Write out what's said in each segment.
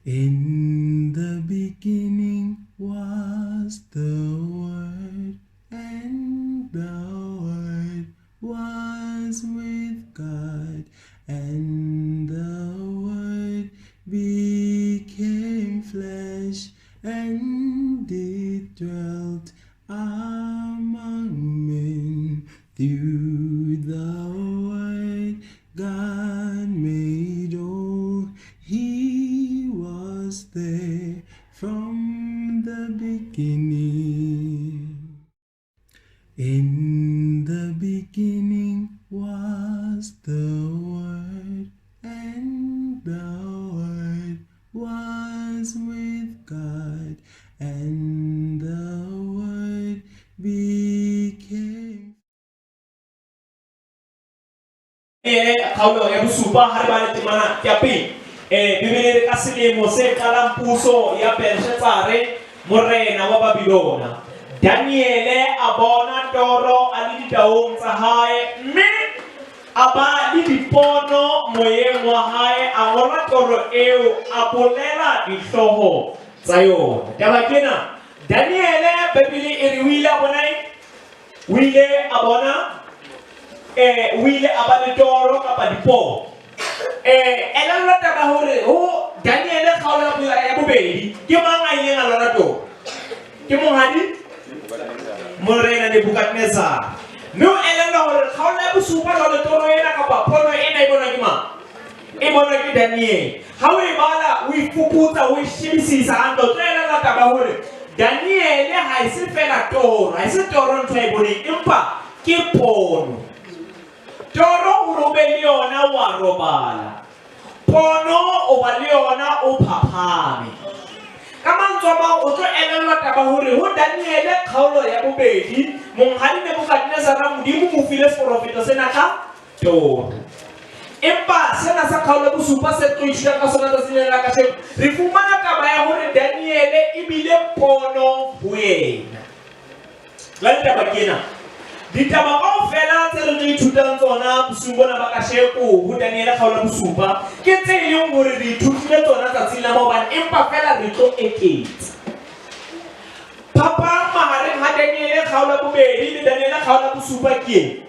In the beginning was the Word, and the Word was with God, and the Word became flesh and it dwelt among men. Through the Word God made all. He was there from the beginning. In the beginning was the Word, and the Word was with God, and the Word became. E kgaolo ya bosupa ha re bale temana ya pele. Bibele e re ka selemo se qalang puso ya Belshatsare morena wa Babilona, Daniele a bona toro a le ditaong tsa hae mme a ba le dipono moyeng wa hae, a ngola toro eo, a bolela dihlooho tsa yona. Taba ke ena, Daniele Bibele e re o ile a bona eng? O ile a bona o ile a ba le toro kapa dipono. Elellwa taba hore ho Daniele kgaolo ya bobedi ke mang a ileng a lora toro? Ke monghadi Morena Nebukadnezar. Mme o elellwa hore kgaolo ya bosupa jwale toro ena kapa pono ena e bonwa ke mang? E bonwa ke Daniele. Ha o e bala, o e fuputsa, o e shebisisa hantle, o tlo elellwa taba hore Daniele ha e se fela toro, ha e se toro ntho a e boneng, empa ke pono. Toro hore o be le yona o a robala. Pono o ba le yona o phaphame. Ka mantswe a mang o tlo elellwa taba hore ho Daniele kgaolo ya bobedi, monghadi Nebukadnezara Modimo mo file seporofeto sena ka toro. Empa sena sa kgaolo ya bosupa se tlo ithutang ka sona tsatsing lena la kasheko, re fumana taba ya hore Daniele e bile pono ho yena. Jwale taba ke ena. Ditaba kaofela tse re tlo ithutang tsona bosiung bona ba kasheko ho Daniele kgaolo ya bosupa ke tse e leng hore re ithutile tsona tsatsing la maobane, empa fela re tlo eketsa. Phapang mahareng ha Daniele kgaolo ya bobedi le Daniele kgaolo ya bosupa ke eng?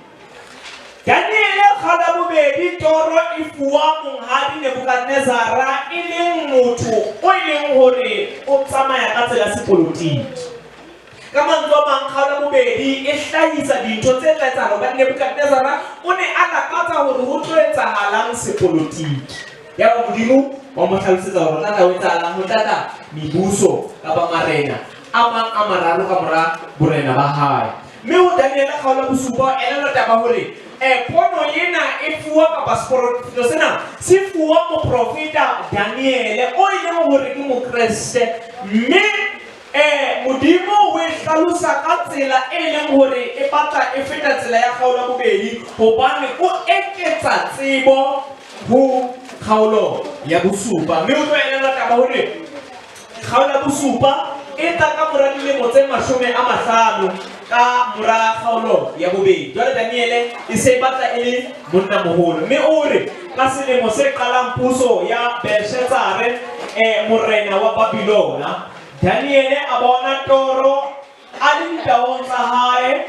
Daniele kgaolo ya bobedi toro e fuwa monghadi Nebukadnezara e leng motho o e leng hore o tsamaya ka tsela ya sepolotiki. Ka mantswe a mang, kgaolo ya bobedi e hlahisa dintho tse tla etsahala hobane Nebukadnezara o ne a lakatsa hore ho tlo etsahalang sepolotiki. Yaba Modimo wa mo hlalosetsa hore ho tla tla ho etsahalang, ho tla tla mebuso kapa marena a mang a mararo ka mora borena ba hae. Mme ho Daniele kgaolo ya bosupa o elellwa taba hore pono ena e fuwa kapa seporofeto sena se fuwa moprofeta Daniele o e leng hore ke Mokreste mme Modimo o e hlalosa ka tsela e leng hore e batla e feta tsela ya kgaolo ya bobedi hobane o eketsa tsebo ho kgaolo ya bosupa. Mme o tlo elellwa taba hore kgaolo ya bosupa e tla ka mora dilemo tse 50 ka mora kgaolo ya bobedi. Jwale Daniele e se e batla e le monnamoholo mme o re ka selemo se qalang puso ya Belshatsare morena wa Babilona, Daniele a bona toro a le ditaong tsa hae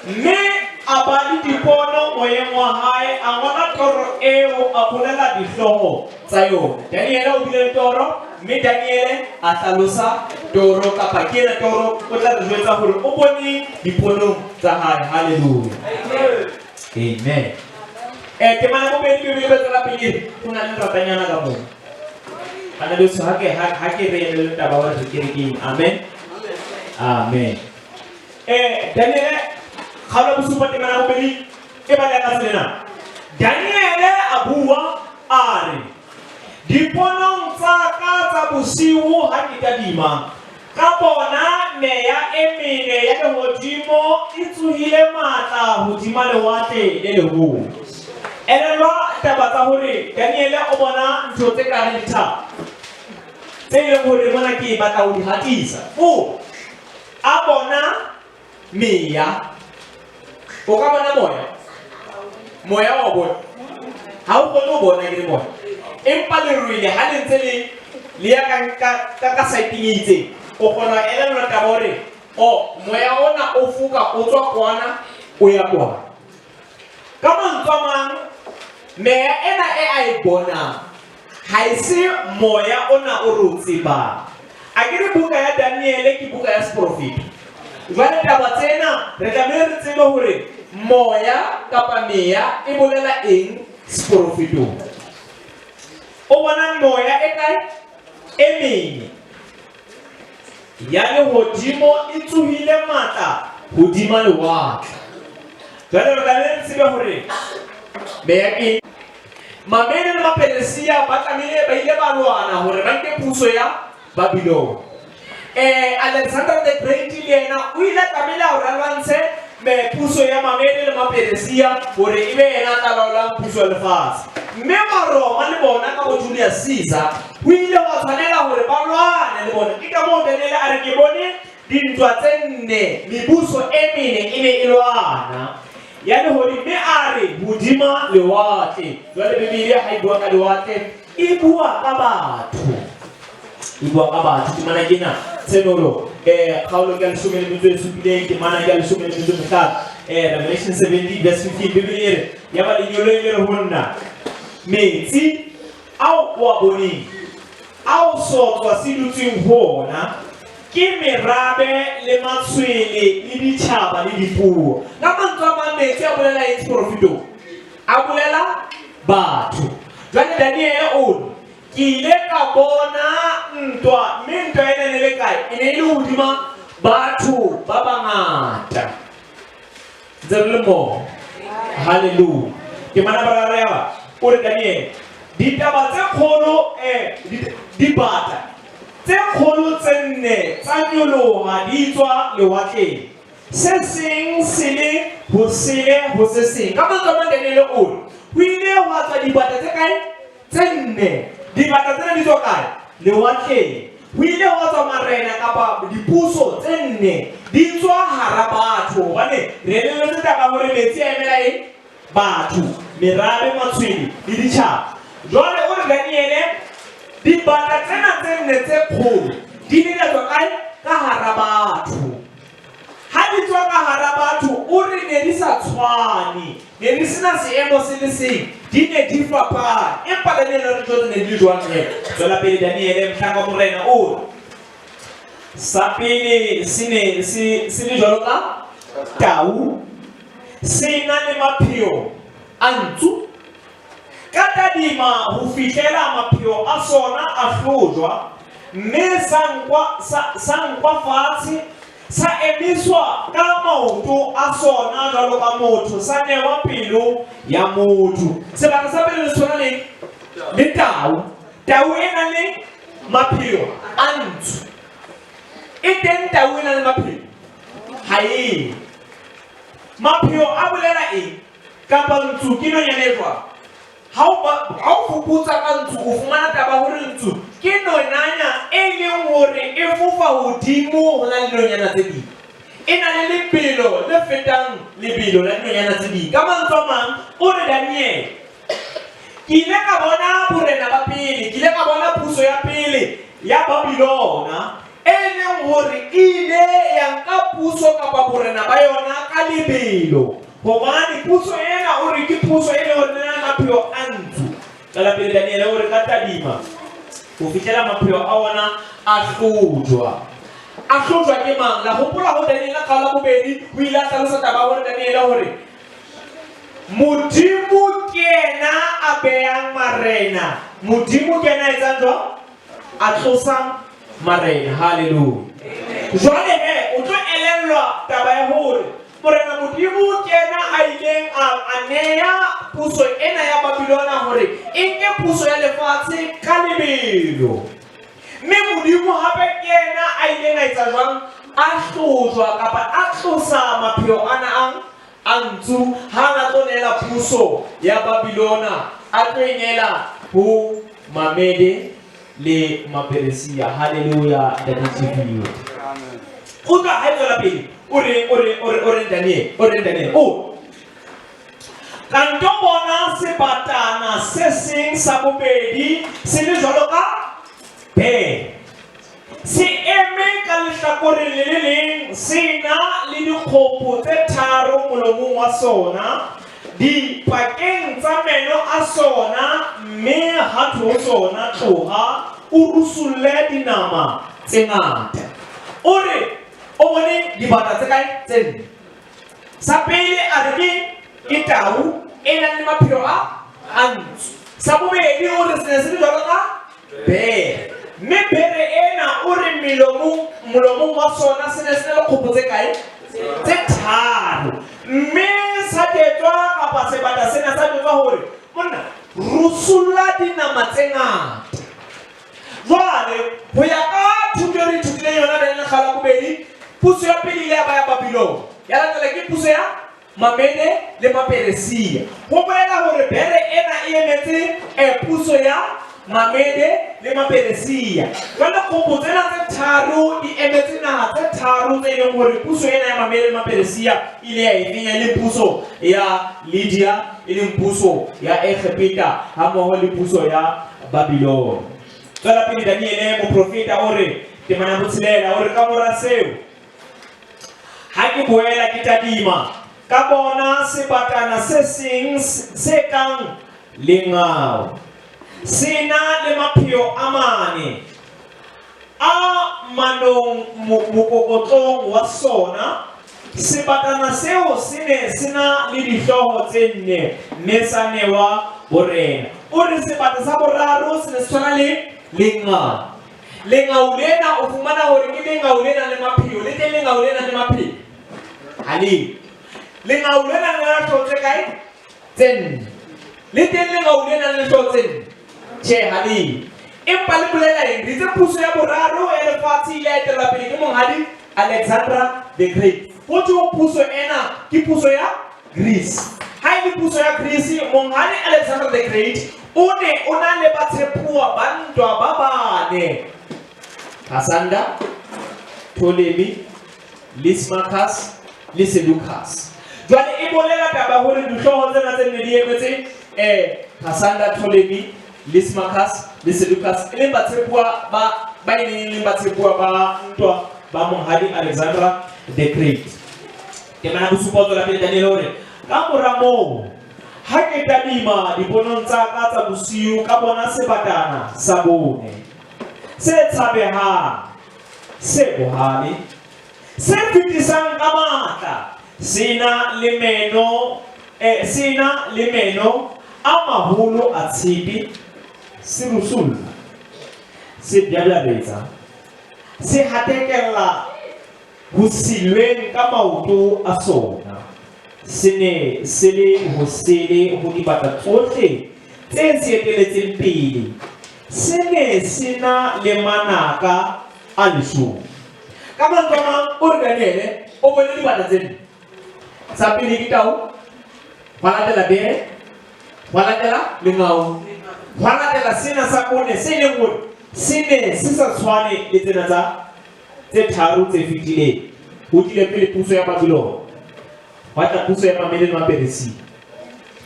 mme a ba le dipono moyeng wa hae, a ngola toro eo, a bolela dihlooho tsa yona. Daniele o bile le toro mme Daniele a hlalosa toro kapa ke ena toro, o tla re jwetsa hore o bone diponong tsa hae. Hallelujah. Amen. Temana ya bobedi Bibele e tswela pele e re, ho na le ratanyana ka moo. Bana beso, ha ke ha ke re le taba hore re kerekeng. Amen. Amen. Daniele kgaolo ya bosupa temana ya bobedi e baleha ka tsela ena. Daniele a bua a re, diponong tsa ka tsa bosiu ha ke tadima, ka bona meya e mene ya lehodimo e tsohile matla hodima lewatle le leholo. Elellwa taba tsa hore Daniele o bona ntho tse ka reng dithaba tse leng hore mona ke batla ho di hatisa. O a bona meya. O ka bona moya? Moya wa bona. Ha o kgone ho bona ke le moya. Empa lerwele ha le ntse le le ya ka ka ka saeteng e itseng, o kgona ho elellwa taba hore o moya ona o foka o tswa kwana o ya kwana. Ka mantswe a mang, meya ena e a e bonang ha e se moya ona o re o tsebang. A ke re buka ya Daniele ke buka ya seprofeto. Jwale taba tsena re tlamehile re tsebe hore moya kapa meya e bolela eng seprofetong. O bona moya e kae? E mene ya lehodimo e tsohile matla hodima lewatle. Jwale re tlamehile re tsebe hore meya ke Mamede le Maperesiya ba tlamehile ba ile ba lwana hore ba nke puso ya Babylon. Alexander the Great le yena o ile a tlamehile hore a lwantshe me puso ya Mamede le Maperesiya hore e be yena a tla laolang puso ya lefatshe. Mme Maroma le bona ka bo Julius Caesar ho ile hwa tshwanela hore ba lwane le bona. Ke ka moo Daniele a re ke bone dintwa tse nne, mebuso e mene e ne e lwana. Ya lehodimo, mme a re hodima lewatle. Jwale Bibele ha e bua ka lewatle, e bua ka batho. E bua ka batho. Temana ke ena, Tshenolo, kgaolo ke ya leshome le metso e supileng, temana ke ya leshome le metso e mehlano. Revelation 17 verse 15, Bibele e re, yaba lengeloi le re ho nna, metsi ao o a boneng, ao sotswa se dutseng ho ona, ke merabe le matshwele le ditjhaba le dipuo. Ka mantswe a mang, metsi a bolela eng seporofetong? A bolela batho. Jwale Daniele o re, ke ile ka bona ntwa, mme ntwa ena e ne le kae? E ne e le hodima batho ba bangata. Ntse re le mmoho. Hallelujah. Temana boraro ya ba, o re Daniele, ditaba tse kgolo, dibata tse kgolo tse nne tsa nyoloha di tswa lewatleng, se seng se le ho sele ho se seng. Ka mantswe a mang Daniele o re, ho ile hwa tswa dibata tse kae? Tse nne. Dibata tsena di tswa kae? Lewatleng. Ho ile hwa tswa marena kapa dipuso tse nne di tswa hara batho, hobane re elelletswe taba hore metsi a emela eng? Batho, merabe, matshwele le ditjhaba. Jwale o re Daniele, dibata tsena tse nne tse kgolo di ile di tswa kae? Ka hara batho. Ha di tswa ka hara batho, o re ne di sa tshwane, ne di sena seemo se le seng, di ne di fapane. Empa Daniele o re jwetse ne di le jwang he? Tswela pele Daniele, mohlanka wa Morena, o re, sa pele se ne se se le jwalo ka tau, se na le mapheo a ntsu. Ka tadima ho fihlela mapheo a sona a hlojwa, mme sa nkwa, sa, sa nkwa fatshe, sa emiswa ka maoto a sona jwalo ka motho, sa newa pelo ya motho. Sebaka sa pele le tshwana le, le tau. Tau e nang le mapheo a ntsu. E teng tau e nang le mapheo? Ha e. Mapheo a bolela eng? Kapa ntsu ke nonyana e jwang? Ha o ba, ha o fuputsa ka ntsu, o fumana taba hore ntsu ke nonyana e leng hore e fofa hodimo ho na le dinonyana tse ding. E na le lebelo le fetang lebelo la dinonyana tse ding. Ka mantswe a mang, o re Daniele, ke ile ka bona borena ba pele, ke ile ka bona puso ya pele ya Babylona, e leng hore e ile ya nka puso kapa borena ba yona ka lebelo. Hobane puso ena o re ke puso e leng hore e na le mapheo a ntsu. Tswela pele Daniele o re ka tadima ho fihlela mapheo a ona a hlojwa. A hlojwa ke mang? La hopola ho Daniele kgaolo ya bobedi o ile a hlalosa taba hore Daniele hore Modimo ke yena a behang marena. Modimo ke yena a etsang jwang? A tlosang marena. Hallelujah. Jwale he o tlo elellwa taba ya hore Morena Modimo ke yena a ileng a neya puso ena ya Babylona hore e nke puso ya lefatshe ka lebelo. Mme Modimo hape ke yena a ileng a etsa jwang? A hlojwa kapa a tlosa mapheo ana ang a ntsu ha a tlo neela puso ya Babylona, a tlo e neela ho Mamede le Maperesia. Hallelujah, Ntate Tshifio. Utlwa ha e tswela pele. O re o re o re o re Daniel, o re Daniel. O ka nto bona sebatana se seng sa bobedi se le jwalo ka. Bere. Se eme ka lehlakoreng le le leng se na le dikgopo tse tharo molomong wa sona, dipakeng tsa meno a sona, mme ha thwe ho sona, Tloha, o rusolle dinama tse ngata. O re o bone dibata tse kae? Tse nne. Sa pele a re ke ke tau e nang le mapheo a a ntsu. Sa bobedi o re se ne se le jwalo ka bere. Mme bere ena o re melomong molomong wa sona se ne se na le kgopo tse kae? Tse tharo. Mme sa jetswa kapa sebata sena sa jetswa hore monna rusulla dinama tse ngata. Jwale ho ya ka thuto e re ithutileng yona Daniel kgaolo ya bobedi, puso ya pele ile ya ba ya Babilone, ya latela ke puso ya Mamede le Maperesia. Ho bolela hore bere ena e emetse puso ya Mamede le Maperesia. Jwale kgopo tsena tse tharo di emetse naha tse tharo tse leng hore puso ena ya Mamede le Maperesia e ile ya e fenya, e leng puso ya Lydia, e leng puso ya Egepeta hammoho le puso ya Babilone. Tswela pele Daniele moprofeta o re temana ya botshelela o re ka mora seo ha ke boela ke tadima ka bona sebatana se seng se kang lengau se na le mapheo a mane a manong mokokotlong wa sona. Sebatana seo se ne se na le dihlooho tse nne mme sa newa borena. O re sebata sa boraro se ne se tshwana le lengau. Lengau lena o fumana hore ke lengau le nang le mapheo, le teng lengau le nang le mapheo. Ha le. Lengau le nang le hlooho tse kae? Tse nne. Le teng lengau le nang le hlooho tse nne? Tjhe, ha le. Empa le bolela eng? Re itse puso ya boraro ya lefatshe ile ya etellwa pele ke monghadi Alexandra the Great. Ho thwe puso ena ke puso ya Greece. Ha e le puso ya Greece, monghadi Alexandra the Great o ne o na le batshepuwa ba ntwa ba bane. Cassander, Ptolemy, Lysimachus le Seleucus. Jwale e bolela taba hore dihlooho tsena tse nne di emetse Cassander, Ptolemy, Lysimachus le Seleucus, e leng batshepuwa ba ba e neng e leng batshepuwa ba ntwa ba monghadi Alexandra the Great. Temana bosupa o tswela pele Daniel hore ka mora moo ha ke tadima diponong tsa ka tsa bosiu ka bona sebatana sa bone se tshabehang se bohale se fetisang ka matla se na le meno se na le meno a maholo a tshepe, se rusulla, se bjabjaretsa, se hatekella ho silweng ka maoto a sona. Se ne se le hosele ho dibata tsohle tse se eteletseng pele, se ne se na le manaka a leshome. Ka mantswe a mang, o re Daniele o bone dibata tse nne. Sa pele ke tau, hwa latela bere, hwa latela lengau, hwa latela sena sa bone se leng hore se ne se sa tshwane le tsena tsa tse tharo tse fetileng. Ho tlile pele puso ya Babylona, hwa tla puso ya Mamede le Maperesiya,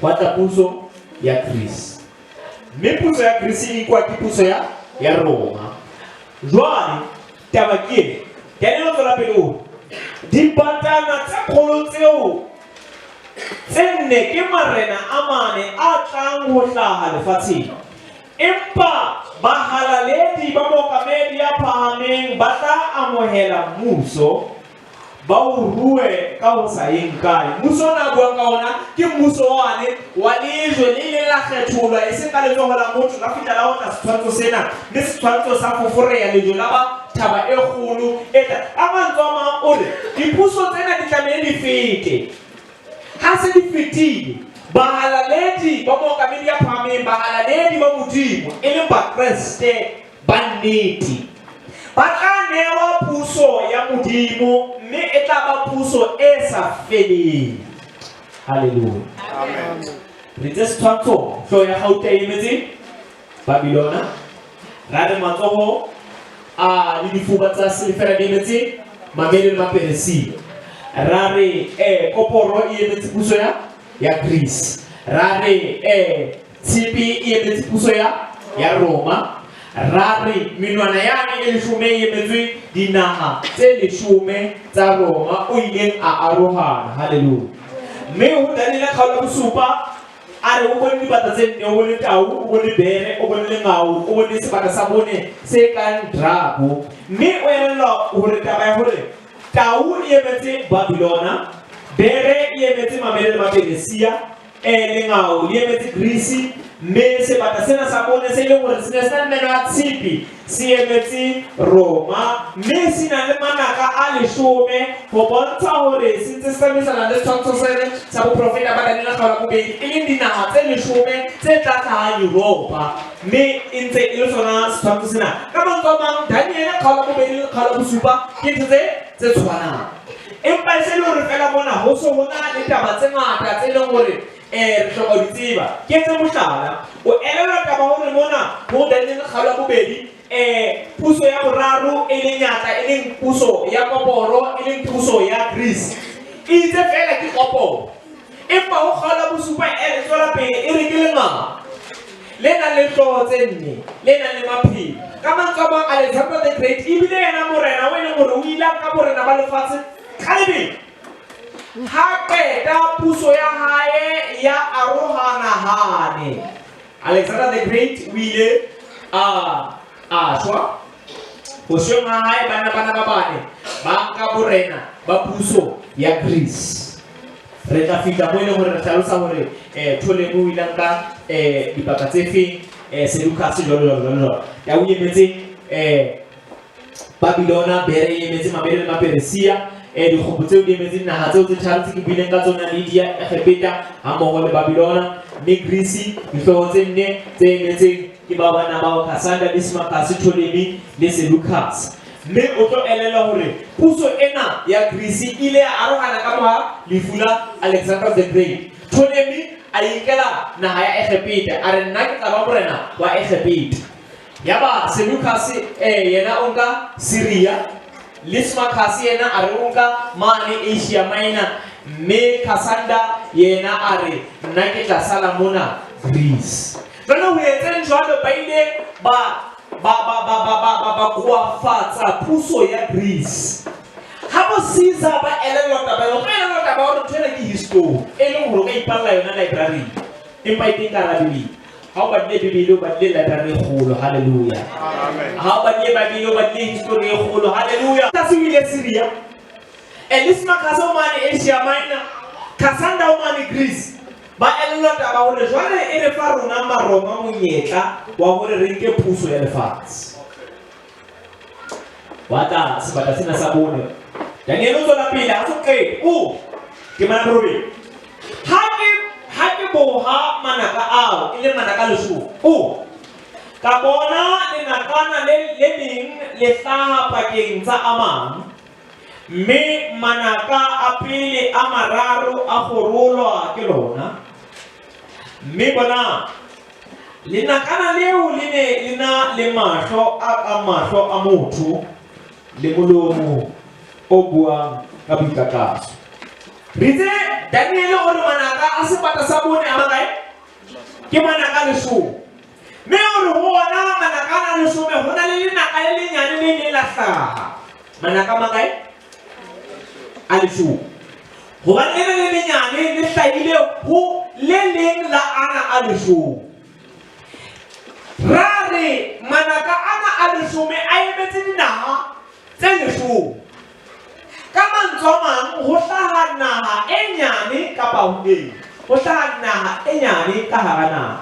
hwa tla puso ya Greece. Mme puso ya Greece e nkwa ke puso ya ya Roma. Jwale taba ke ena, Daniel o tswela pele o re, Dibatana tse kgolo tseo tse nne ke marena a mane a tlang ho hlaha lefatsheng. Empa bahalaledi ba mookamedi ya phahameng ba tla amohela mmuso, ba o rue ka ho sa yeng kae. Mmuso ona a buang ka ona ke mmuso wane wa lejwe le ileng la kgetholwa e seng ka letsoho la motho, la fihla la otla setshwantsho sena, mme setshwantsho sa foforeha, lejwe la ba thaba e kgolo e tla. Ka mantswe a mang o re dipuso tsena di tlamehile di fete. Ha se di fetile, bahalaledi ba mookamedi ya phahameng, bahalaledi ba Modimo, e leng Bakreste ba nnete, ba tla newa puso ya Modimo, mme e tla ba puso e sa feleng. Haleluya. Amen. Re itse setshwantsho, hlooho ya gauta e emetse Babilona, ra re matsoho a le difuba tsa silefera di emetse Mamede le Maperesia, ra re koporo e emetse puso ya ya Greece, ra re tshepe e emetse puso ya ya Roma, Ra re menwana yane e leshome e emetswe dinaha tse leshome tsa Roma o ileng a arohana. Hallelujah. Mme ho Daniele kgaolo ya bosupa a re o bone dibata tse nne, o bone tau, o bone bere, o bone lengau, o bone sebata sa bone se kang drago. Mme o elellwa hore taba ya hore tau e emetse Babylona, bere e emetse Mamede le Maperesiya, Lengau le emetse Greece, mme sebata sena sa bone se e leng hore se ne se na le meno a tshipi se emetse Roma, mme se na le manaka a leshome ho bontsha hore se ntse se tsamaisana le setshwantsho sene sa boprofeta ba Daniele kgaolo ya bobedi, e leng dinaha tse leshome tse tla hlaha Yuropa, mme e ntse e le sona setshwantsho sena. Ka mantswe a mang, Daniele kgaolo ya bobedi le kgaolo ya bosupa ke ntho tse tshwanang. Empa e se le hore feela mona ho so ho na le taba tse ngata tse leng hore re hloka ho di tseba. Ke etse mohlala. O elellwa taba hore mona ho Daniele kgaolo ya bobedi puso ya boraro e leng ya tla e leng puso ya koporo e leng puso ya Greece. E itse feela ke koporo. Empa ho kgaolo ya bosupa e tswela pele e re ke lengau le nang le hlooho tse nne, le nang le mapheo. Ka mantswe a mang, Alexander the Great e bile yena morena o e leng hore o ile a nka borena ba lefatshe ka lebelo. Ha qeta puso ya hae ya arohana hane. Alexander the Great o ile a shwa. Ho shweng ha hae banna bana ba bane ba nka borena ba puso ya Greece. Re tla fihla mo e leng hore re hlalosa hore Ptolemy o ile a nka dibaka tse feng, Seleucus jwalo jwalo jwalo jwalo. Tau e emetse Babylona, bere e emetse Mamede le Maperesiya, dikgopo tseo di emetse dinaha tseo tse tharo tse ke buileng ka tsona, Lydia, Egepeta hammoho le Babylona. Mme Greece, dihlooho tse nne tse emetseng ke bao bana bao, Cassander, Lysimachus, Ptolemy le Seleucus. Mme o tlo elellwa hore puso ena ya Greece e ile ya arohana ka mora lefu la Alexander the Great. Ptolemy a inkela naha ya Egepeta, a re nna ke tla ba morena wa Egepeta. Yaba Seleucus yena o nka Syria, Lysimachus yena a re o nka mane Asia Minor, mme Cassander yena a re nna ke tla sala mona Greece. Jwale ho etseng jwalo ba ile ba ba ba ba ba ba ba ba koafatsa puso ya Greece. Ha bo Caesar ba elellwa taba eo, ba elellwa taba ya hore ntho ena ke history e leng hore o ka ipalla yona library, empa e teng ka hara Bibele. Ha o badile Bibele, o badile library e kgolo. Hallelujah. Ha o badile Bibele, o badile history e kgolo. Hallelujah. Tlase o ile Syria. Lysimachus o mane Asia Minor, Cassander o mane Greece. Ba elellwa taba hore jwale e re fa rona Maroma monyetla wa hore re nke puso ya lefatshe. Wa tla sebata sena sa bone. Daniele o tswela pele, ha so qete. O temana borobedi. Ha ke boha manaka ao, e leng manaka a leshome, o ka bona lenakana le le leng le hlaha pakeng tsa a mang. Mme manaka a pele a mararo a kgorolwa ke lona. Mme bonang, lenakana leo le ne le na le mahlo a kang mahlo a motho le molomo o buang ka boikakaso. Re itse Daniele o re manaka a sebata sa bone a makae? Ke manaka a leshome. Mme o re ho ona manaka ana a leshome ho na le lenaka le lenyane le ileng la hlaha. Manaka a makae? A leshome. Hobane lena le lenyane le hlahile ho le leng la ana a leshome. Ra re manaka ana a leshome a emetse dinaha tse leshome. Ka mantswe a mang, ho hlaha naha e nyane kapa ho eng? Ho hlaha naha e nyane ka hara naha.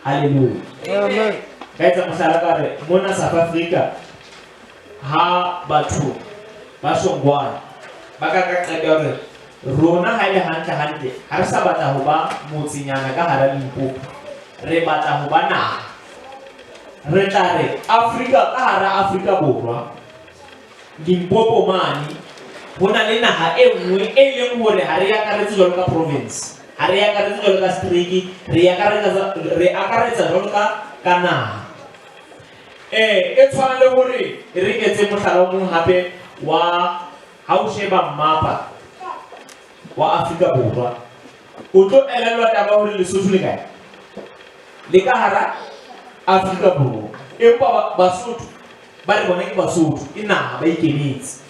Hallelujah. Amen. Ka etsa mohlala ka re mona South Africa ha batho ba Shongwane ba ka ka qeto ya hore rona ha e le hantle hantle ha re sa batla ho ba motsenyana ka hara Limpopo, re batla ho ba naha. Re tla re Afrika ka hara Afrika Borwa, Limpopo mane ho na le naha e nngwe e leng hore ha re e akaretse jwalo ka province, ha re e akaretse jwalo ka strike, re e akaretsa, re akaretsa jwalo ka naha. E tshwana le hore re etse mohlala o mong hape wa ha o sheba mmapa wa Afrika Borwa, o tlo elellwa taba hore Lesotho le kae? Le ka hara Afrika Borwa. Empa Basotho ba re bona ke Basotho, ke naha ba ikemetse.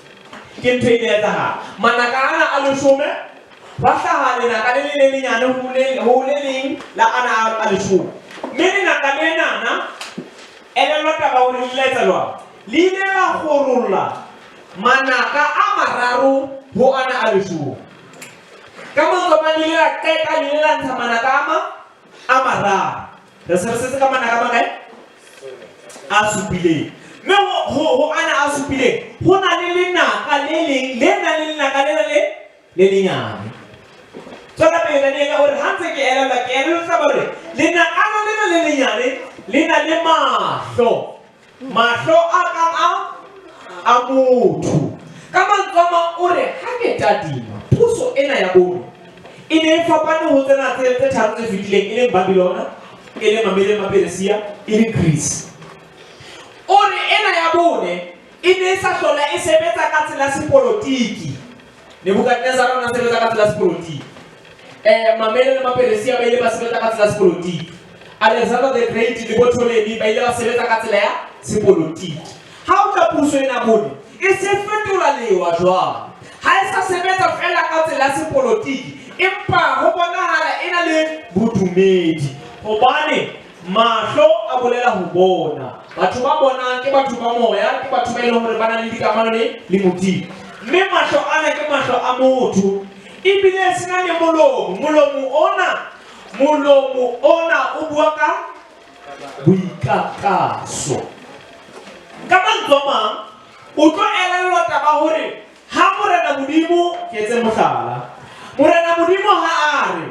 Ke ntho e ile ya etsahala. Manaka ana a leshome hwa hlaha lenaka le leng le lenyane ho le leng la ana a leshome. Mme lenaka lenana, elellwa taba hore le ile la etsa jwang? Le ile la kgorolla manaka a mararo ho ana a leshome. Ka mantswe a mang le ile la qeta, le ile la ntsha manaka a mararo. Re se re setse ka manaka a makae? A supileng. Mme ho ana a supileng ho na le lenaka le leng le nang le lenaka lena le le lenyane. Tswela pele Daniele o re ha ntse ke elellwa ke elellwa taba hore lenaka lena le lenyane le na le mahlo. Mahlo a kang a motho. Ka mantswe a mang o re ha ke tadima puso ena ya bone e ne e fapane ho tsena tse tharo tse fetileng, e leng Babylona, e leng Mamede le Mapersia, e leng Greece. O re ena ya bone e ne e sa hlola e sebetsa ka tsela ya sepolotiki. Nebukadnezara o ne a sebetsa ka tsela ya sepolotiki. Mamede le Mapersia ba ile ba sebetsa ka tsela ya sepolotiki. Alexander the Great le bo Ptolemy ba ile ba sebetsa ka tsela ya sepolotiki. Ha o tla puso ena bone e se fetola lewa jwalo. Ha e sa sebetsa feela ka tsela ya sepolotiki, empa ho bonahala e na le bodumedi. Hobane mahlo a bolela ho bona. Batho ba bonang ke batho ba moya, ke batho ba e leng hore ba na le dikamano le Modimo. Mme mahlo ana ke mahlo a motho. Ebile se na le molomo. Molomo ona o bua ka boikakaso. Ka mantswe a mang, o tlo elellwa taba hore ha Morena Modimo, ke etse mohlala, Morena Modimo ha a re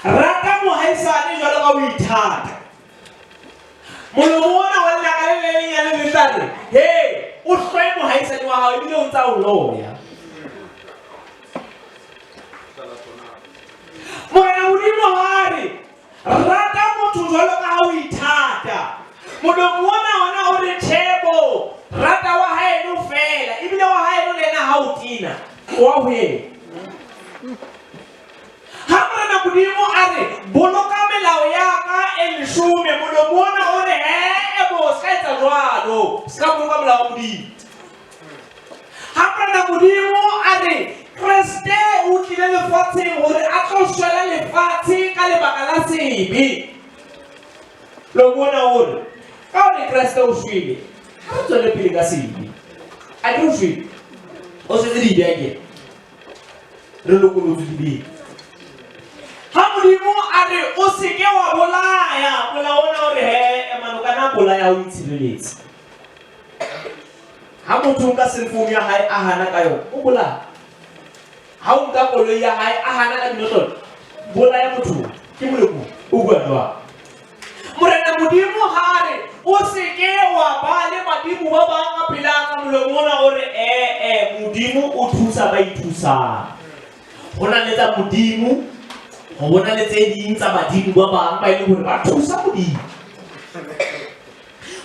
rata mohaisane jwalo ka o ithata, molomo ona wa lenaka le le lenyane le tla re he o hloe mohaisane wa hao ebile o ntsa o loya. Morena Modimo ha re rata motho jwalo ka ha o ithata, molomo ona ona o re tjhebo rata wa haeno feela, ebile wa haeno le yena ha o tina wa ho yena. Ha Morena Modimo a re boloka melao ya ka e leshome, molomo ona o re he bo se ka etsa jwalo, se ka boloka molao wa Modimo. Ha Morena Modimo a re Kreste o tlile lefatsheng hore a tlo shwela lefatshe ka lebaka la sebe, lo bona hore ka hore Kreste o shwele, ha re tswele pele ka sebe. A ke o shwele, o shwetse dibe akere, re lokolotswe dibeng. Ha Modimo a re o se ke wa bolaya, molao ona o re he emano ka na bolaya o itshireletse. Ha motho o nka cell phone ya hae a hana ka yona, o bolaya. Ha o nka koloi ya hae a hana ka dinotlolo, bolaya motho. Ke moleko o bua jwang? Morena Modimo ha a re o se ke wa ba le badimo ba bang ka pela ka molomo ona o re ee Modimo o thusa ba ithusang. Ho na le tsa Modimo, ho na le tse ding tsa badimo ba bang ba e leng hore ba thusa Modimo.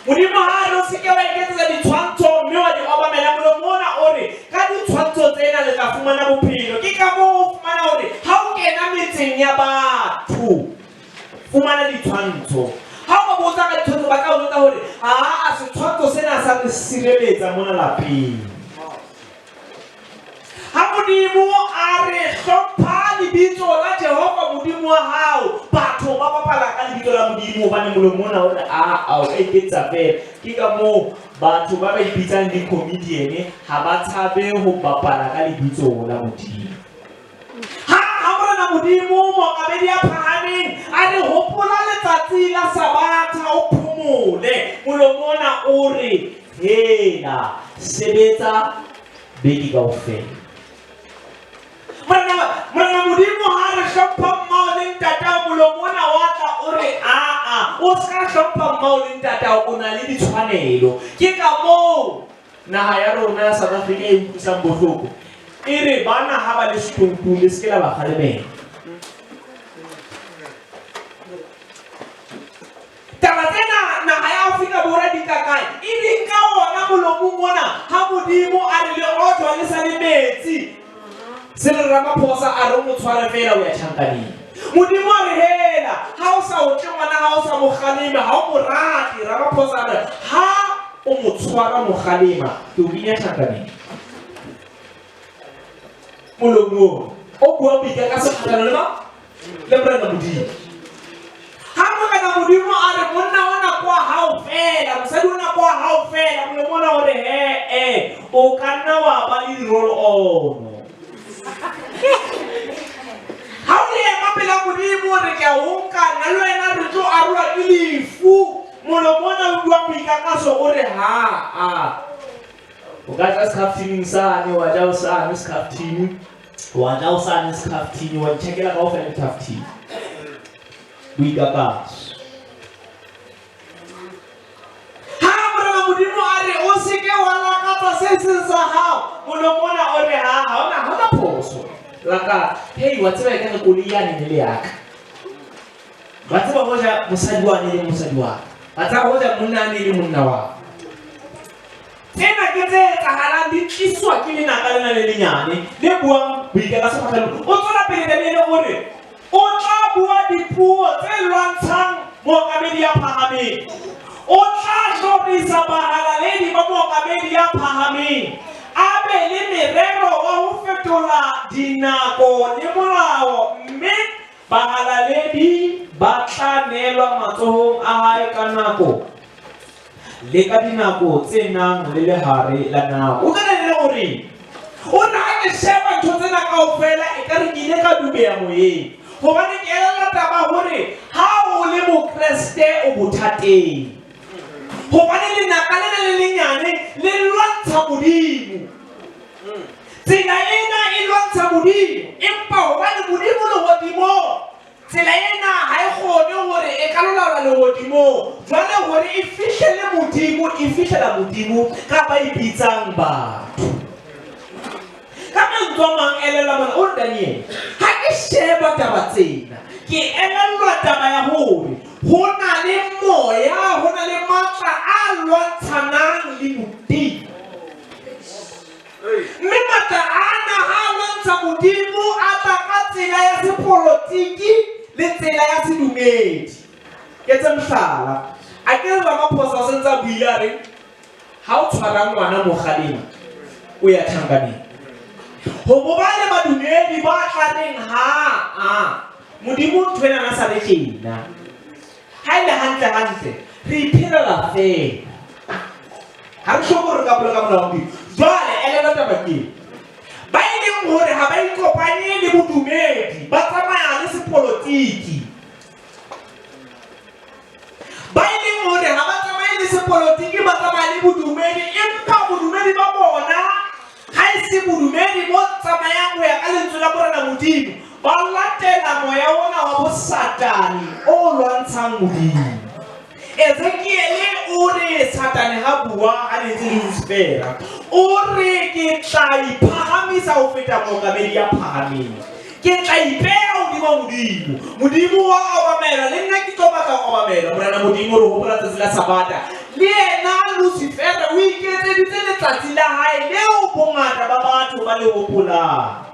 Modimo ha a re o se ke wa iketsetsa ditshwantsho mme wa di obamela. Molomo ona o re ka ditshwantsho tsena le tla fumana bophelo. Ke ka moo o fumana hore ha o kena metseng ya batho, fumana ditshwantsho. Ha o ba botsa ka ditshwantsho, ba tla o jwetsa hore aa setshwantsho sena sa re sireletsa mona lapeng. Ha Modimo a re hlompha lebitso la Jehova Modimo wa hao, batho ba bapala ka lebitso la Modimo hobane molomo ona o re aa o ka iketsa feela. Ke ka moo batho ba ba ipitsang di-comedian ha ba tshabe ho bapala ka lebitso la Modimo. Ha Morena Modimo mookamedi ya phahameng a re hopola letsatsi la Sabatha o phomole, molomo ona o re hela sebetsa beke kaofela. Morena Modimo ha re hlompha mmao le ntatao, molomo ona wa tla o re aa o ska hlompha mmao le ntatao, o na le ditshwanelo. Ke ka moo naha ya rona ya South Africa e utlwisang bohloko, e re bana ha ba le setoutu le se ke la ba kgalemela. Taba tsena naha ya Afrika Borwa di ka kae? E di nka ona molomong ona ha Modimo a re le otlwa le sa le metsi. Cyril Ramaphosa a re o mo tshware feela o ya tjhankaneng. Modimo a re hela ha o sa otle ngwana ha o sa mo kgalema ha o mo rate. Ramaphosa a re ha o mo tshwara mo kgalema ke o kenya tjhankaneng. Molomo o buang boikakaso kgahlano le mang? Le Morena Modimo. Ha Morena Modimo a re monna ona ke wa hao feela, mosadi ona ke wa hao feela, molomo ona o re he-e, o ka nna wa ba le di-roll on. Ha o ema pela Modimo o re ke a o nka, nna le wena re tlo arolwa ke lefu. Molomo ona o buang boikakaso o re ha-a. O ka tla sekhaftining sane, wa ja o sane sekhaftini, wa ja o sane sekhaftini, wa itjhekela kaofela dikhaftini. Boikakaso. Ha Morena Modimo a re o se ke wa lakatsa se seng sa hao, molomo ona o re ha ha ona ha ona phoso. Lakatsa. Hei, wa tseba ekare koloi yane ne le yaka. Wa tseba hoja mosadi wa ne le mosadi wa ka. Wa tseba hoja monna ne le monna wa ka. Tsena ke tse etsahalang di tliswa ke lenaka lena le lenyane le buang boikakaso kgahlanong. O tswela pele Daniele o re o tla bua dipuo tse lwantshang mookamedi ya phahameng. O tla hlorisa bahalaledi ba mookamedi ya phahameng, a be le merero wa ho fetola dinako le molao, mme bahalaledi ba tla neelwa matsohong a hae ka nako le ka dinako tse nang le lehare la nako. O ka le hore o re ha ke sheba ntho tsena kaofela e ka re ke ile ka dubeha moyeng, hobane ke elellwa taba hore ha o le Mokreste o bothateng, hobane lenaka lena le lenyane le lwantsha Modimo. Tsela ena e lwantsha Modimo, empa hobane Modimo lehodimong, tsela ena ha e kgone hore e ka lo laola lehodimong. Jwale hore e fihlele Modimo, e fihlela Modimo ka ba ipitsang batho. Ka mantswe a mang, elellwa mona, o re Daniel, ha ke sheba taba tsena, ke elellwa taba ya hore ho na le moya, ho na le matla a lwantshanang le Modimo. Mme matla ana ha a lwantsha Modimo a tla ka tsela ya sepolotiki le tsela ya sedumedi. Ke etse mohlala. A ke re Ramaphosa o sentse a buile a re ha o tshwara ngwana mo kgalema o ya tjhankaneng. Ho bo ba le badumedi ba tla reng ha a Modimo ntho ena na sa le tjena. Ha e le hantle hantle re iphelela feela. Ha re hloke hore re ka boloka molao wa Modimo. Jwale elellwa taba ke ena. Ba e leng hore ha ba ikopanye le bodumedi, ba tsamaya le sepolotiki. Ba e leng hore ha ba tsamaye le sepolotiki, ba tsamaya le bodumedi, empa bodumedi ba bona ha e se bodumedi bo tsamayang ho ya ka lentswe la Morena Modimo, ba latela moya ona wa bosatane o lwantshang Modimo. Ezekiele o re Satane ha bua a lentse le Lucifera, o re ke tla iphahamisa ho feta mookamedi ya phahameng. Ke tla ipeha hodima Modimo. Modimo wa obamela, le nna ke tlo batla ho obamela. Morena Modimo re hopola tsatsi la Sabata. Le yena Lucifera o iketseditse letsatsi la hae leo bongata ba batho ba le hopolang.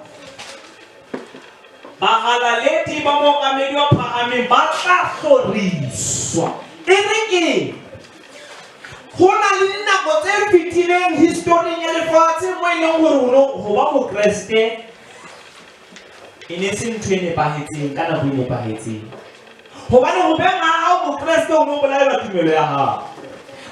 Bahalaledi ba mookamedi wa phahameng ba tla hloriswa. E re ke ho na le dinako tse fetileng historing ya lefatshe mo e leng hore ho ba Mokreste e ne se ntho e nepahetseng ka nako e nepahetseng. Hobane ho beng ha hao Mokreste o ne o bolaelwa tumelo ya hao.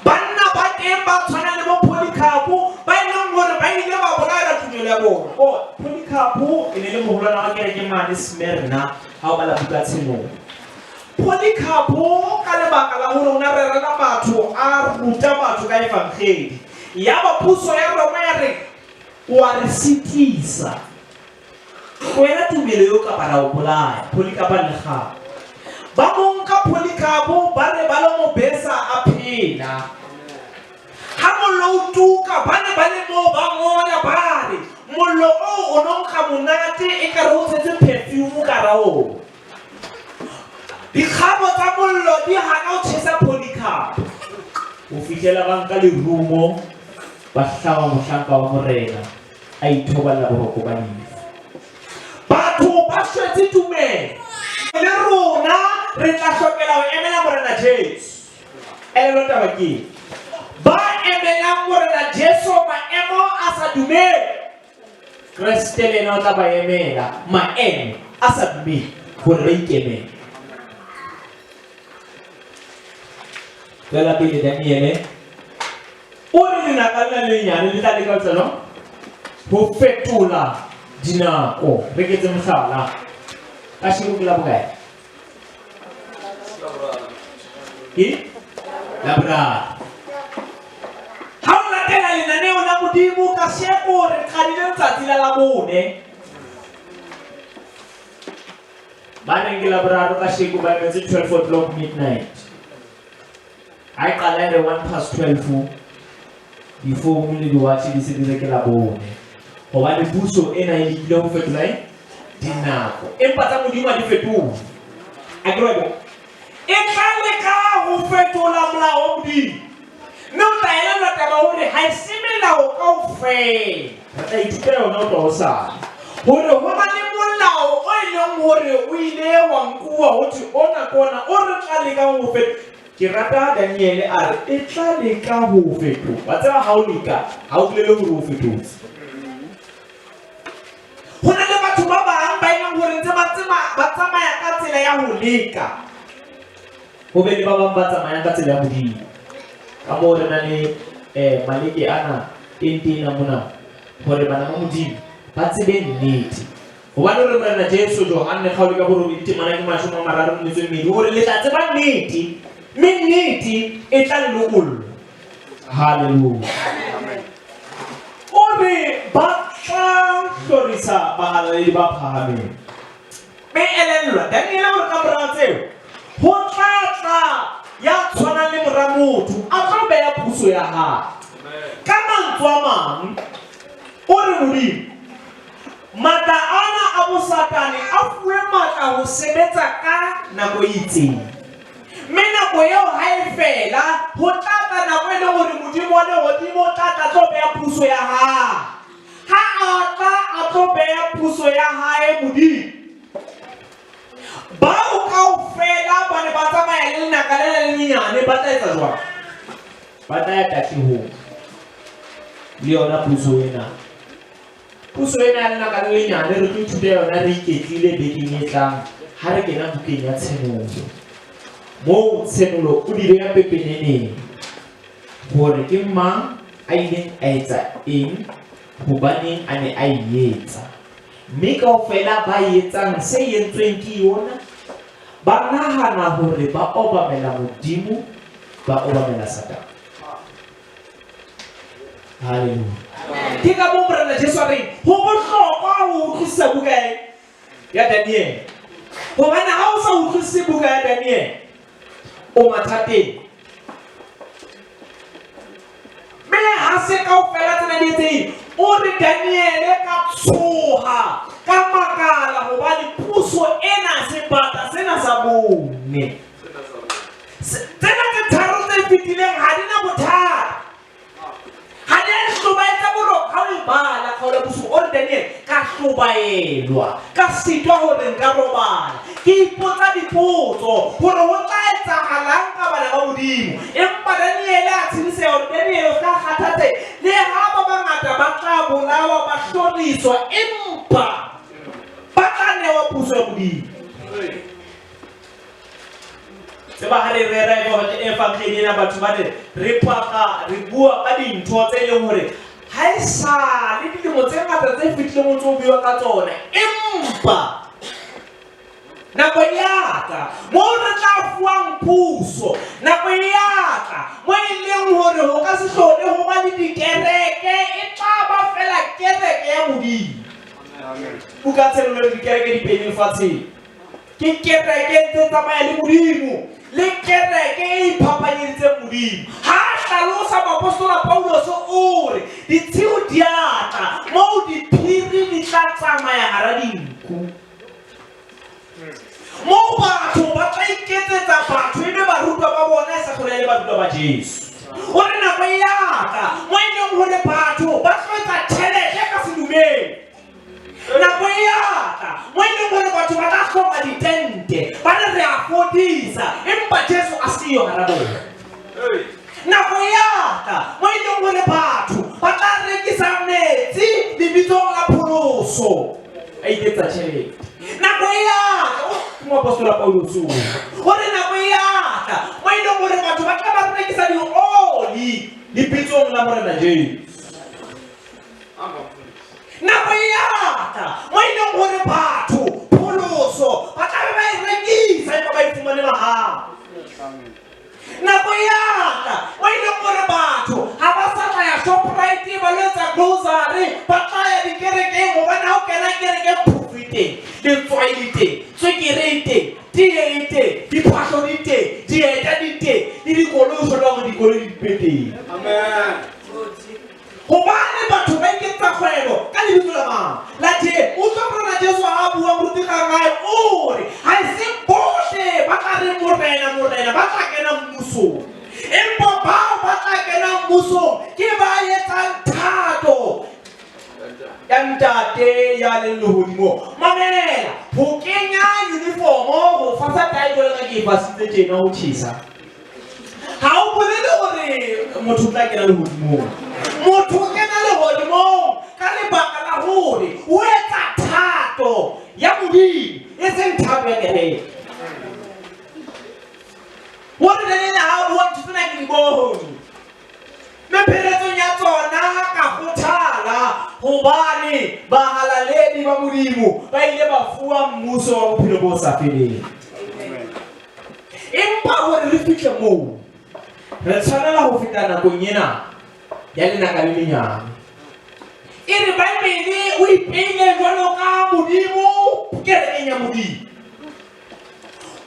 Banna ba teng ba tshwanang le bo Polycarp ba e leng hore ba ile ba bolaelwa tumelo ya bona. Bo Polycarp e ne le moholwana wa kereke mane Smyrna ha o bala buka Tshenolo. Polycarp ka lebaka la hore o ne a rerela batho, a ruta batho ka evangeli. Yaba puso ya Roma ya re o a re sitisa. Tlohela tumelo eo kapa ra o bolaya. Polycarp a le kgabo. Ba mo nka Polycarp ba re ba lo mo besa a phela. Ha mollo o tuka ba ne ba le moo ba ngola ba re mollo oo o no nkga monate ekare o tshetse perfume ka hara ona. Dikgabo tsa mollo di hana ho tjhesa Polycarp. Ho fihlela ba nka lerumo ba hlaba mohlanka wa Morena. A ithoballa boroko ba lefu. Batho ba shwetse tumelo. Le rona re tla hlokela ho emela Morena Jesu. Elellwa taba ke eng? Ba emelang Morena Jesu maemo a sa dumele, Kreste le yena o tla ba emela maemo a sa dumele hore ba ikemele. Tswela pele Daniele o re lenaka lena le lenyane le tla leka ho etsa jwang? Ho fetola dinako. Re ke etse mohlala. Kasheko ke la bokae? Ke Laboraro. Ha o latela lenaneo la Modimo kasheko re qadile letsatsi la Labone. Ba reng ke Laboraro kasheko ba emetse 12 o'clock midnight. Ha e qala e re 12:01 difounu le diwatjhe di se di re ke Labone. Hobane puso ena e lekile ho fetola eng? Dinako. Empa tsa Modimo ha di fetohe. A ke re e tla leka ho fetola molao wa Modimo. Mme o tla elellwa taba hore ha e se melao kaofela. Re tla ithuta yona ho tloha hosane. Hore ho na le molao o e leng hore o ile wa nkuwa ho thwe ona ke ona o re tla lekang ho fetola. Ke rata Daniele a re e tla leka ho o fetola. Wa tseba ha o leka, ha o bolele hore o fetotse. Ho na le batho ba bang ba e leng hore ntse ba tseba ba tsamaya ka tsela ya ho leka. Ho be le ba bang ba tsamayang ka tsela ya Modimo. Ka moo re na le maleke ana tente ena mona hore bana ba Modimo ba tsebe nnete. Hobane o re Morena Jesu, Johanne kgaolo ka borobedi temana ke 32, o re le tla tseba nnete, mme nnete e tla le lokolla. Hallelujah. O re ba tla hlorisa bahalaledi ba phahameng. Mme elellwa, Daniele o re ka mora tseo, ho tla tla ya tshwanang le mora motho, a tlo beha puso ya hae. Ka mantswe a mang, o re Modimo, Matla ana a bosatane a fuwe matla ho sebetsa ka nako e itseng. Mme nako eo ha e fela, ho tla tla nako e leng hore Modimo wa lehodimo o tla tla tlo beha puso ya hae. Ha a tla a tlo beha puso ya hae Modimo, bao kaofela ba ne ba tsamaya le lenaka lena le lenyenyane ba tla etsa jwang? Ba tla ya tahlehong le yona puso ena. Puso ena ya lenaka le lenyane re tlo ithuta yona re iketlile bekeng e tlang ha re kena bukeng ya Tshenolo. Moo Tshenolo o di beha pepeneneng hore ke mang a ileng a etsa eng, hobaneng a ne a e etsa. Mme kaofela ba etsang se entsweng ke yona ba nahana hore ba obamela Modimo, ba obamela Satane. Haleluya. Ke ka moo Morena Jesu a reng ho bohlokwa ho utlwisisa buka ya Daniel. Hobane ha o sa utlwisise buka ya Daniel, o mathateng. Mme ha se kaofela tsena di etsehile, o re Daniele ka tshoha, ka makala hobane puso ena sebata sena sa bone. Tsena tse tharo tse fetileng ha di na bothata. Ha di a hlobaetsa boroko ha o e bala kgaolo ya bosupa. O re Daniel, ka hlobaelwa, ka sitwa hore nka robala. Ke ipotsa dipotso hore ho tla etsahalang ka bana ba Modimo. Empa Daniele a tshediseha hore Daniel o ska kgathatseha. Le ha ba bangata ba tla bolawa, ba hloriswa, empa ba tla newa puso ya Modimo. Tseba ha re rera evangeli ena batho ba re re paka re bua ka dintho tse leng hore ha e sale dilemo tse ngata tse fetileng o ntse o buiwa ka tsona, empa nako e a tla moo re tla fuwang puso, nako e a tla mo e leng hore ho ka se hlole ho ba le dikereke, e tla ba fela kereke ya Modimo. Buka Tshenolo le dikereke di pedi lefatsheng. Ke kereke e ntse tsamaya le Modimo, le kereke e iphapanyeditseng Modimo. Ha a hlalosa moapostola Paulose o re, ditshiu di a tla moo diphiri di tla tsamaya hara dinku. Moo batho ba tla iketsetsa batho e be barutwa ba bona e sa hlole e le barutwa ba Jesu. O re nako e a tla mo e leng hore batho ba tlo etsa tjhelete ka sedumedi. Nako e a tla mo mo e leng hore batho ba tla hloma ditente ba re re a fodisa, empa Jesu a seyo hara bona. Nako e a tla mo e leng hore batho ba tla rekisa metsi lebitsong la pholoso, ba iketsa tjhelete. Nako e a tla, oh, ke moapostola Paulus oo, o re nako e a tla mo e leng hore batho ba tla ba rekisa dioli lebitsong la Morena Jesu. Nako e a tla mo e leng hore batho pholoso ba tla be ba e rekisa empa ba e fumane mahala. Nako e a tla mo e leng hore batho ha ba sa tla ya Shoprite ba lo etsa grocery, ba tla ya dikerekeng hobane ha o kena kerekeng phofo e teng, letswai le teng, tswekere e teng, tee e teng, diphahlo di teng, dieta di teng, le dikoloi o thola hore dikoloi di peteng. Amen. Hobane batho ba iketsa kgwebo ka lebitso la mang? La Jesu. Utlwa Morena Jesu ha a bua moruti Kangae o re, ha e se bohle ba tla reng Morena, Morena ba tla kena mmusong. Empa bao ba tla kena mmusong ke ba etsang thato ya Ntate ya leng lehodimong. Mamela, ho kenya uniformo, ho fasa tae jwalo ka ke e fasitse tjena ho tjhesa. Ha o bolele hore motho o tla kena lehodimong. Motho o kena lehodimong ka lebaka la hore o etsa thato ya Modimo, e seng thato ya kereke. Hore le lena ha o bua ntho tsena ke di bone. Mme pheletsong ya tsona ka kgothala hobane bahalaledi ba Modimo ba ile ba fuwa mmuso wa bophelo bo sa feleng. Empa hore re fihle moo, re tshwanela ho feta nakong ena ya lenaka le lenyane. E re Baebele o ipeile jwalo ka Modimo kerekeng ya Modimo.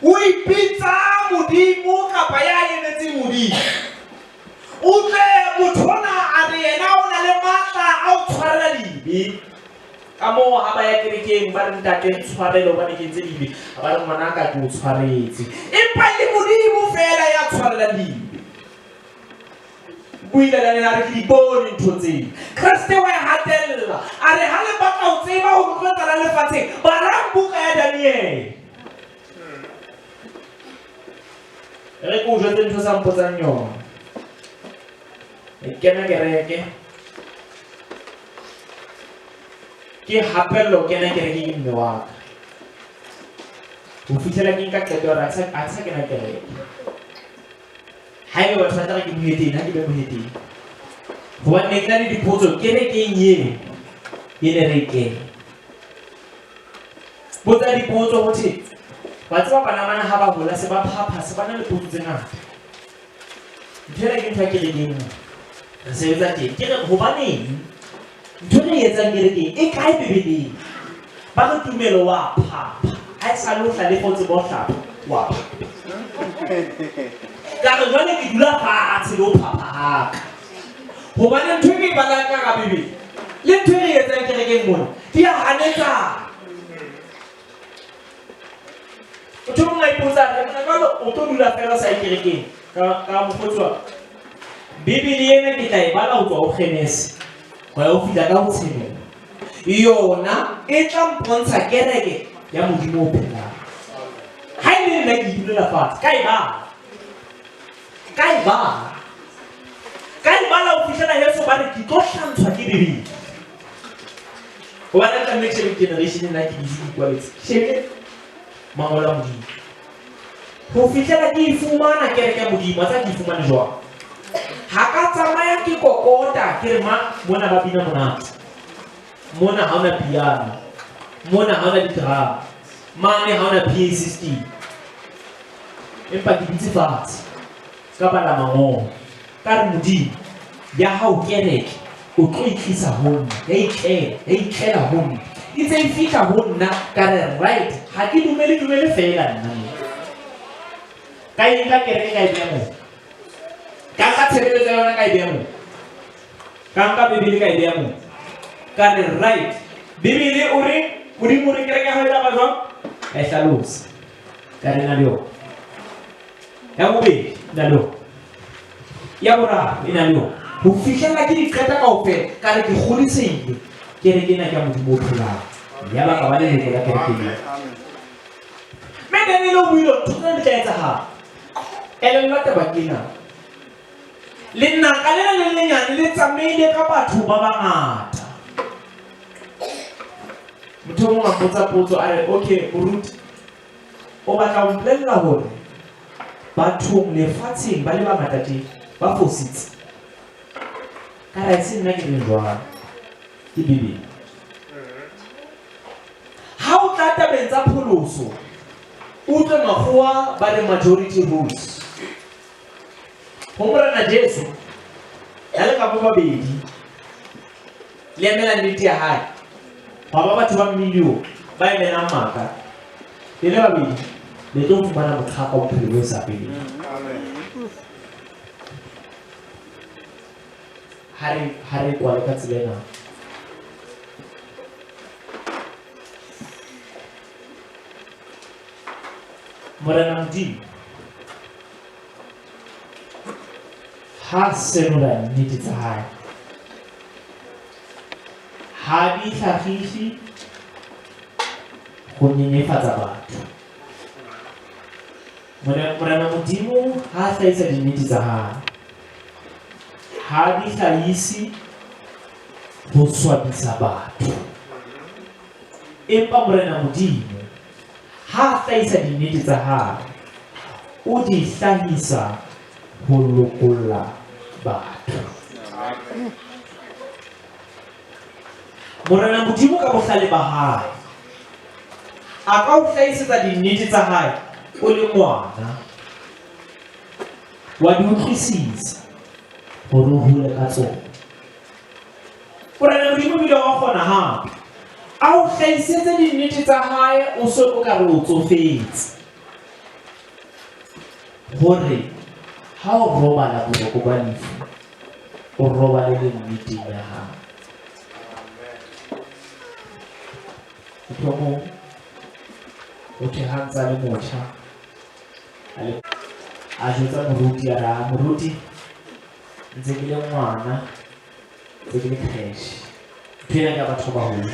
O ipitsa Modimo kapa ya emetseng Modimo. Utlwe motho ona a re yena o na le matla a ho tshwarela dibe. Ka moo ha ba ya kerekeng ba re ntate ntshwarele hobane ke entse dibe, ba re ngwanaka ke o tshwaretse. Empa e le Modimo feela ya tshwarelang dibe. Buile le yena a re ke di bone ntho tseo. Kreste wa e hatella a re ha le batla ho tseba hore ho tlo etsahalang lefatsheng, balang buka ya Daniele. Re ke o jwetse ntho sa mpotsang yona. Ke kena kereke. Ke hapellwa ho kena kereke ke mme wa ka. Ho fihlela ke nka qeto ya hore ha ke sa kena kereke. Haeba batho ba tla re ke mohetene, ha ke be mohetene. Hobane ne ke na le dipotso kerekeng eo e ne re e kena. Botsa dipotso ho thwe wa tseba bana bana ha ba hola se ba phapha se ba na le potso tse ngata. Ntho ena ke ntho ya kerekeng re sebetsa teng. Ke re hobaneng ntho e re e etsang kerekeng e kae Bibeleng? Ba re tumelo wa phapha. Ha e sale o hlalefa o tseba ho hlapa wa phapha. Ka re jwale ke dula fatshe le ho phapha haka. Hobane ntho e ke e balang ka hara Bibele le ntho e re e etsang kerekeng mona di a hanetsana. Motho o mong a ipotsa re mona jwale o tlo dula fela o sa ye kerekeng ka mokgotsi wa ka. Bibele ena ke tla e bala ho tswa ho Genese ho ya ho fihla ka ho Tshenolo. Yona e tla mpontsha kereke ya Modimo o phelang. Ha e le nna ke itulela fatshe ka e bala. Ka e bala. Ka e bala ho fihlela heso ba re ke tlo hlantshwa ke Bibele. Hobane tla mme ke shebe generation nna ke busy ke ikwaletse. Ke shebile mangolo a Modimo. Ho fihlela ke e fumana kereke ya Modimo, wa tseba ke e fumane jwang? Ha ka tsamaya ke kokota ke re ma mona ba bina monate. Mona ha ona piano. Mona ha ona di-drum. Mane ha ona PA system. Empa ke dutse fatshe ka bala mangolo. Ka re Modimo, ya hao kereke o tlo e tlisa ho nna. Ya itlela, ya itlela ho nna. E ntse e fihla ho nna ka re right, ha ke dumele dumele feela nna mo. Ka e nka kereke ka e beha moo. Ka nka tshebeletso ya yona ka e beha moo. Ka nka Bibele ka e beha moo. Ka re right, Bibele o re Modimo o re kereke ya hao e tla ba jwang? Ka e hlalosa. Ka re na le yona. Ya bobedi e na le yona. Ya boraro e na le yona. Ho fihlella ke di qeta kaofela, ka re ke kgodisehile kereke ena ke ya Modimo o phelang. Yaba ka ba leloko la kereke eo. Mme Daniele o buile hore ntho tsena di tla etsahala. Elellwa taba ke ena. Lenaka lena le lenyane le tsamaile ka batho ba bangata. Motho o mong a mpotsa potso a re, okay moruti, o batla ho mpolella hore bathong lefatsheng ba le bangata tje ba fositse? Ka re, ha se nna ke reng jwalo, ke Bibele. Ha o tla tabeng tsa pholoso, o utlwe makgowa ba re majority rules. Ho Morena Jesu, ya le ka bo babedi, le emela nnete ya hae. Hwa ba batho ba million ba emelang maka. Le le babedi, le tlo fumana moqhaka wa bophelo bo sa feleng. Ha re ha re kwale ka tsela ena. Morena Modimo ha senola nnete tsa hae ha di hlagise go nyenyefatsa batho. Morena Modimo ha a hlahisa dinnete tsa hae ha di hlahise ho swabisa batho. Empa Morena Modimo ha a hlahisa dinnete tsa hae o di hlahisa ho lokolla batho. Morena Modimo ka bohlale ba hae a ka o hlahisetsa dinnete tsa hae o le ngwana, wa di utlwisisa hore o hole ka tsona. Morena Modimo ebile wa kgona hape a o hlahisetse dinnete tsa hae o se o ka re o tsofetse, hore ha o robala boroko ba lefu o robale le nneteng ya hao. Motho o mong o thwe ha ntse a le motjha a jwetsa moruti a re, ah, moruti ntse ke le ngwana, ntse ke le creche, ntho ena ke ya batho ba baholo.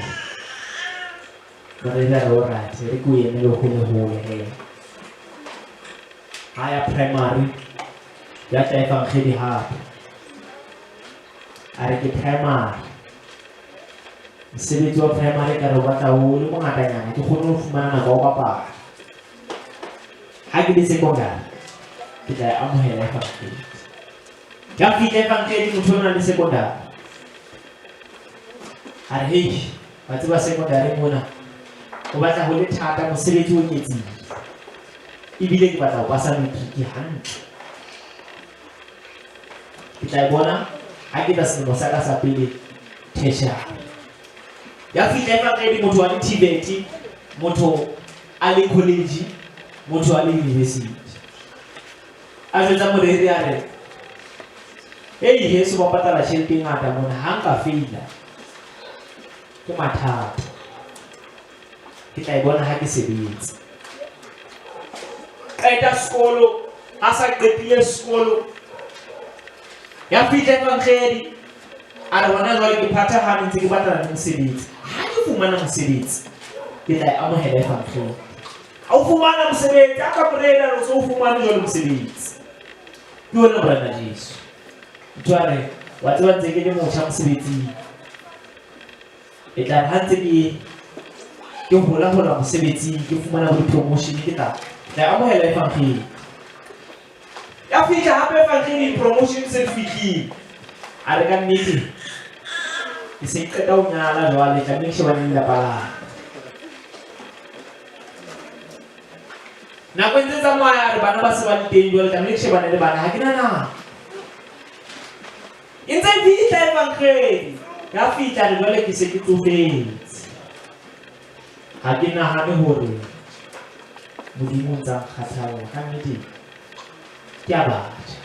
Moreri a re, alright, re ke o emele hole hole he. Ha ya primary ya tla evangeli hape, a re ke primary, mosebetsi wa primary ka re o batla o le mongatanyana, ke kgone ho fumana nako ya ho bapala. Ha ke le secondary ke tla e amohela evangeli. Ya fihla evangeli, motho o na le secondary a re, hei, wa tseba secondary mona o batla ho le thata, mosebetsi o nyetseng, ebile ke batla ho pasa matric hantle. Ke tla e bona ha ke tla selemo sa ka sa pele tertiary. Ya fihla evangeli, motho a le TVET, motho a le college, motho a le university. A jwetsa moreri a re, hei, heso ba patala tjhelete e ngata mona, ha nka feila ke mathata, ke tla e bona ha ke sebetsa. Qeta sekolo, a sa qetile sekolo, ya fihla evangeli, a re hona jwale ke phathahane ntse ke batlana le mosebetsi. Ha ke fumana mosebetsi, ke tla e amohela evangeli. Ha o fumana mosebetsi, a ka morena re o se o fumane jwale mosebetsi. Ke ona Morena Jesu. Motho a re, wa tseba ntse ke le motjha mosebetsing. E tla re ha ntse ke hola hola mosebetsing, ke fumana bo di-promotion, ke tla amohela evangeli. Ya fihla hape evangeli, promotion se di fihlile. A re ka nnete ke se ke qeta ho nyala jwale, tlamehile ke shebane le lelapa la ka. Nako e ntse tsamaya, a re bana ba se ba le teng jwale, tlamehile ke shebane le bana, ha ke na nako. E ntse e fihla evangeli, ya fihla re jwale ke se ke tsofetse. Ha ke nahane hore Modimo o ntsa nkgathalla, ka nnete ke a batjha.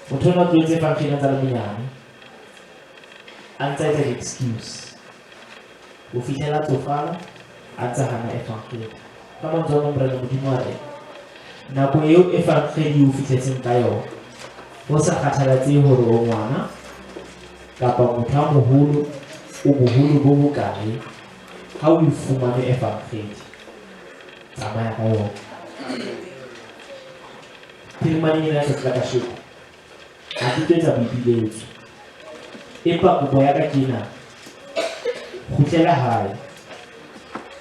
Motho ona o tlohetse evangeli a ntsa le monyane, a ntsa etsa di-excuse ho fihlela tsofala, a ntsa hana evangeli. Ka mantswe a mang, Morena Modimo a re, nako eo evangeli o fihletseng ka yona, ho sa kgathalatsehe hore o ngwana kapa motho a moholo o boholo bo bokae, ha o e fumane evangedi, tsamaya ka yona. Phirimaneng ena ya tsatsi la kasheko, ha ke tlo etsa boipiletso, empa kopo ya ka ke ena: kgutlela hae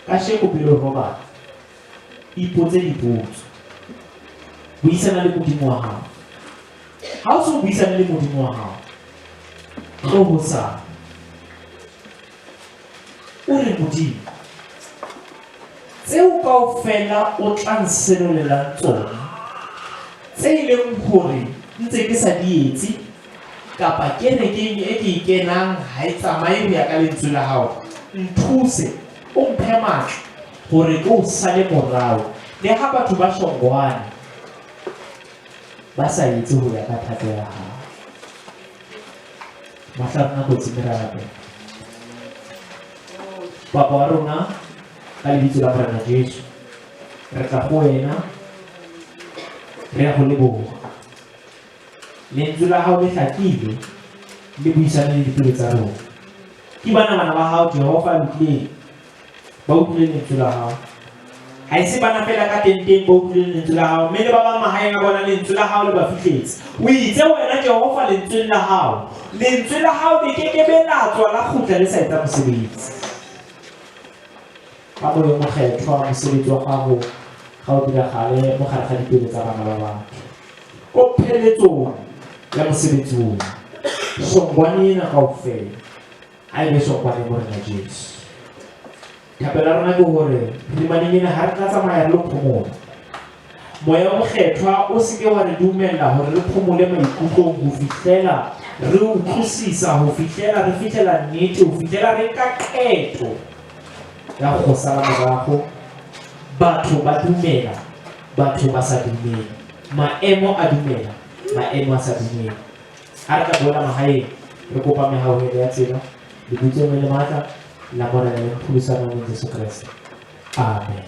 kasheko pele o robala, ipotse dipotso, buisana le Modimo wa hao. Ha o so buisane le Modimo wa hao, tlo hosane o re, Modimo, tseo kaofela o tla nsenolelang tsona, tse e leng hore ntse ke sa di etse, kapa kerekeng e ke e kenang ha e tsamaye ho ya ka lentswe la hao, nthuse, o mphe matla hore ke o sale morao, le ha batho ba Shongwane ba sa etse ho ya ka thato ya hao. Mahlo a rona kotsi mme ra rapela. Papa wa rona, ka lebitso la Morena Jesu, re tla go wena, re ya go leboga. Lentswe la hao le hlakile, le buisane le dipelo tsa rona. Ke bana bana ba hao, Jehova a lokileng, ba utlwile lentswe la hao. Ha e se bana fela ka tenteng ba utlwileng lentswe la hao, mme le ba bang mahaeng a bona lentswe la hao le ba fihletse. O itse wena Jehova lentsweng la hao, lentswe la hao le ke ke be la tswa la kgutla le sa etsa mosebetsi. Ka Moya o Mokgethwa, mosebetsi wa gago ga o diragale mo gare ga dipelo tsa bana ba batho. Ko pheletsong ya mosebetsi ona, Shongwane ena kaofela ha e be Shongwane Morena Jesu. Thapelo ya rona ke hore phirimaneng ena ha re tla tsamaya re lo phomola, Moya o Mokgethwa o se ke wa re dumella hore re phomole maikutlong ho fihlela re utlwisisa, ho fihlela re fihlela nnete, ho fihlela re nka qeto ya go sala morago. Batho ba dumela, batho ba sa dumele, maemo a dumela, maemo a sa dumele. Ha re tla boela mahaeng, re kopa mehauhelo ya tsela lebitsong le le matla la Morena le Mpholosi wa rona Jesu Kreste. Amen.